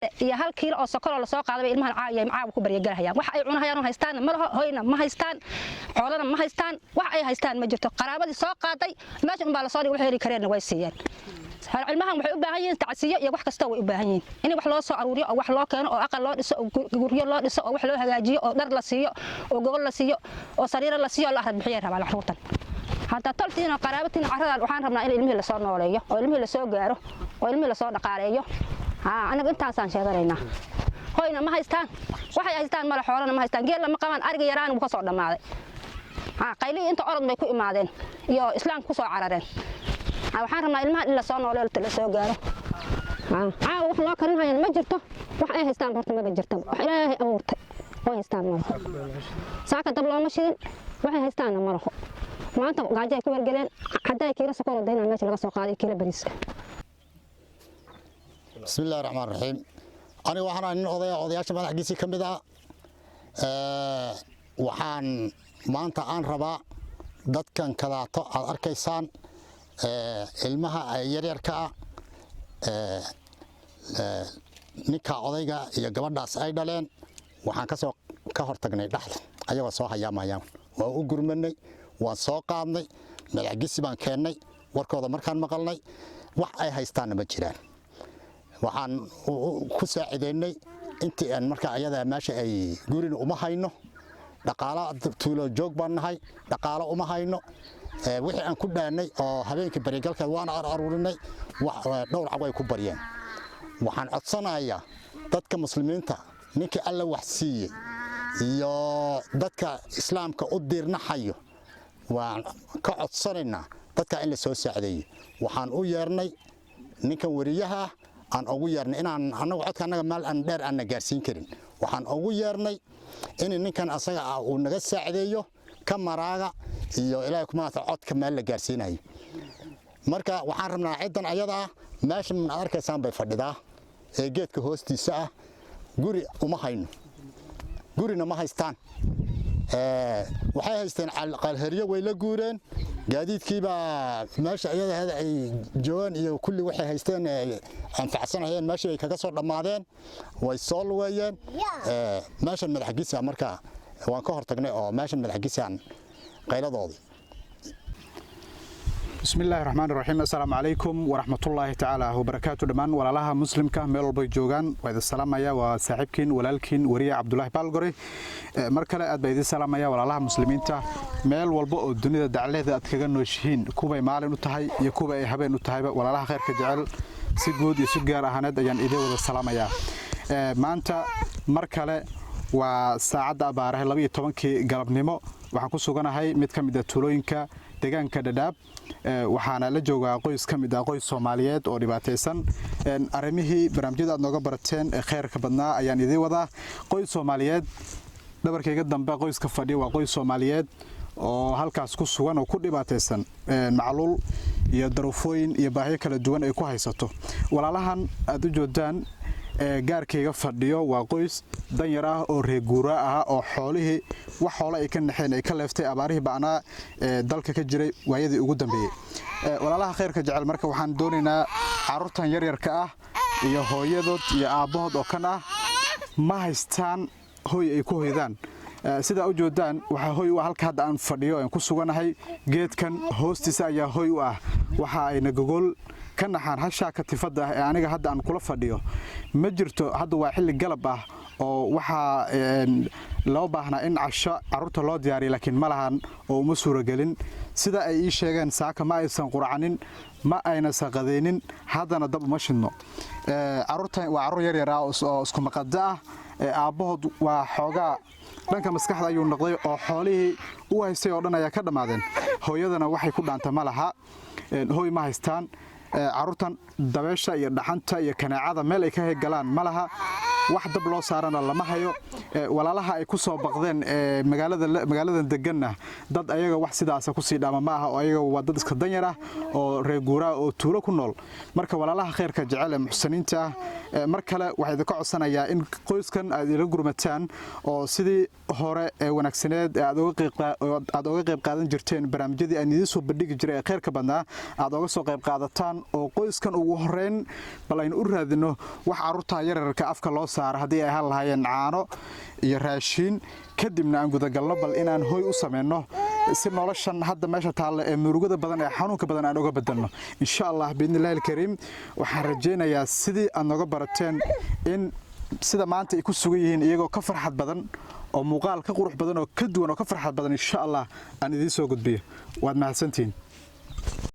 Iyo 1 kiilo oo sokor oo lasoo qaaday bay ilmahan caawa ku baryagalahayaan. Wax ay cunahayaan oo haystaanna ma laho, hoyna ma haystaan, xoolana ma haystaan, wax ay haystaan ma jirto. Qaraabadii soo qaaday meesha unbaa lasoo dhigay, wax heli kareenna way siiyeen. Ilmahan waxay u baahan yihiin tacsiyo iyo wax kasta way u baahan yihiin, in wax loo soo aruuriyo oo wax loo keeno oo aqal loo dhiso oo guryo loo dhiso oo wax loo hagaajiyo oo dhar la siiyo oo gogol la siiyo oo sariiro la siiyo oo la arad bixiyay rabaan carruurtan. Hadda toltiina, qaraabatiin, carradan waxaan rabnaa in ilmihii lasoo nooleeyo oo ilmihii lasoo gaaro oo ilmihii lasoo dhaqaaleeyo. Anaga intaasaan sheeganaynaa. Hoyna ma haystaan, waxay haystaan male, xoolana ma haystaan, geella ma qabaan, ariga yaraan wuu ka soo dhammaaday. Qaylihii inta orod bay ku imaadeen iyo islaamka ku soo carareen. Waxaan rabnaa ilmahan in lasoo nooleeyo, lasoo gaaro. Caawa wax loo karin hayana ma jirto. Wax ay haystaan horta maba jirto. Wax Ilaahay abuurtay oo haystaan ma laho. Saaka dab looma shidin, waxay haystaanna ma laho. Maanta gaajo ay ku wargeleen. Hadday kiilo sokor oo dayna meesha laga soo qaaday, kiilo bariis. Bismi illahi raxmaan raxiim. Aniga waxaan ahay nin odaya, odayaasha madaxgiisii ka mid ah. Waxaan maanta aan rabaa dadkan kadaato aad arkaysaan, ilmaha yaryarka ah, ninka odayga iyo gabadhaas ay dhaleen. Waxaan kasoo ka hortagnay dhexda ayagoo soo hayaamayaan. Waan u gurmanay, waan soo qaadnay, madaxgisi baan keennay. Warkooda markaan maqalnay, wax ay haystaanna ma jiraan. Waxaan ku saacideynay intii aan markaa ayada meesha ay gurina uma hayno, dhaqaalo tuulo joog baan nahay, dhaqaalo uma hayno. Wixii aan ku dhaanay oo habeenkii baryagalkeed waana aruurinay, dhowr cag ay ku baryeen. Waxaan codsanayaa dadka Muslimiinta, ninkii Alla wax siiyey iyo dadka Islaamka u diirnaxayo, waan ka codsanaynaa dadka in la soo saacideeyo. Waxaan u yeernay ninkan wariyaha aan ugu yeernay inaan annagu codka annaga meel aan dheer aanna gaarsiin karin. Waxaan ugu yeernay in ninkan asaga ah uu naga saacideeyo ka maraaga iyo Ilaahay kumaata codka meel la gaarsiinayo. Marka waxaan rabnaa ciddan ayada ah meesha aad arkaysaan bay fadhidaa ee geedka hoostiisa ah. Guri uma hayno, gurina ma haystaan. Waxay haysteen qalheryo, way la guureen. Gaadiidkiibaa meesha iyada ay joogaan iyo kulli waxay haysteen anfacsanayeen meeshii bay kaga soo dhammaadeen, way soo lugeeyeen meeshan madaxgisa. Marka waan ka hortagnay oo meeshan madaxgisaan qayladoodii. Bismi illaahi raxmaan raxiim. Assalaamu calaykum waraxmatullaahi tacaala wabarakaatu. Dhammaan walaalaha Muslimka meel walbay joogaan waa idin salaamaya. Waa saaxiibkiin, walaalkiin, wariye Cabdulaahi Baalgore. Mar kale aad baa idin salaamaya, walaalaha Muslimiinta meel walba oo dunida dacleeda aad kaga nooshihiin, kuway maalin u tahay iyo kuwa ay habeen u tahayba. Walaalaha khayrka jecel si guud iyo si gaar ahaaneed ayaan idin wada salaamayaa. Maanta mar kale waa saacadda abaarahay 12-kii galabnimo. Waxaan ku suganahay mid ka mid ah tuulooyinka deegaanka Dhadhaab. Waxaana la joogaa qoys ka mid ah qoys Soomaaliyeed oo dhibaataysan. Arrimihii barnaamijyada aad nooga barateen ee khayrka badnaa ayaan idiin wadaa. Qoys Soomaaliyeed, dhabarkayga dambe qoyska fadhiya waa qoys Soomaaliyeed oo halkaas ku sugan oo ku dhibaataysan macluul iyo daruufooyin iyo baahiyo kala duwan ay ku haysato. Walaalahan aad u joodaan gaarkayga fadhiyo waa qoys danyar ah oo reeguuraa ah oo xoolihii wax xoolo ay ka naxeen ay ka leeftay abaarihii ba'naa ee dalka ka jiray waayadii ugu dambeeyey. Walaalaha khayrka jecel, marka waxaan doonaynaa carruurtan yaryarka ah iyo hooyadood iyo aabbahood oo kan ah ma haystaan hoy ay ku hoydaan. Sidaa u joodaan, waxaa hoy u ah halka hadda aan fadhiyo aan ku suganahay. Geedkan hoostiisa ayaa hoy u ah. Waxa ayna gogol ka naxaan hashaa katifadda ah ee aniga hadda aan kula fadhiyo. Ma jirto. Hadda waa xilli galab ah oo waxaa loo baahnaa in casho carruurta loo diyaariyo, laakiin ma lahan oo uma suuragelin. Sida ay ii sheegeen, saaka ma aysan qurcanin, ma ayna saqadaynin, haddana dab uma shidno. Carruurtan waa carruur yaryar ah oo isku maqada ah. Aabbahood waa xoogaa dhanka maskaxda ayuu noqday oo xoolihii u haystay oo dhan ayaa ka dhammaadeen. Hooyadana waxay ku dhaanta ma laha, hooy ma haystaan. Carruurtan dabeesha iyo dhaxanta iyo kaneecada meel ay ka galaan ma laha. Wax dab loo saarana lama hayo. Walaalaha ay ku soo baqdeen ee magaalada magaaladan deganna, dad ayaga wax sidaasa kusii dhaama ma aha, oo ayaga waa dad iska danyar ah oo reer guuraa oo tuulo ku nool. Marka walaalaha khayrka jecel ee muxsiniinta ah, mar kale waxaa idinka codsanayaa in qoyskan aad ila gurmataan, oo sidii hore ee wanaagsaneed ee aad oga qayb qaadan jirteen barnaamijyadii aan idiin soo bandhigi jiray ee khayrka badnaa aad oga soo qayb qaadataan, oo qoyskan ugu horeyn bal aynu u raadino wax carruurta yararka afka loo saaro, haddii ay ahaan lahaayeen caano iyo raashiin. Kadibna aan gudagalno bal inaan hoy u samayno, si noloshan hadda meesha taalla ee murugada badan ee xanuunka badan aan uga bedelno, insha Allah, biidnillahi alkariim. Waxaan rajaynayaa sidii aad nooga barateen in sida maanta ay ku sugan yihiin iyagoo ka farxad badan oo muuqaal ka qurux badan oo ka duwan oo ka farxad badan, insha Allah, aan idiin soo gudbiyo. Waad mahadsantihiin.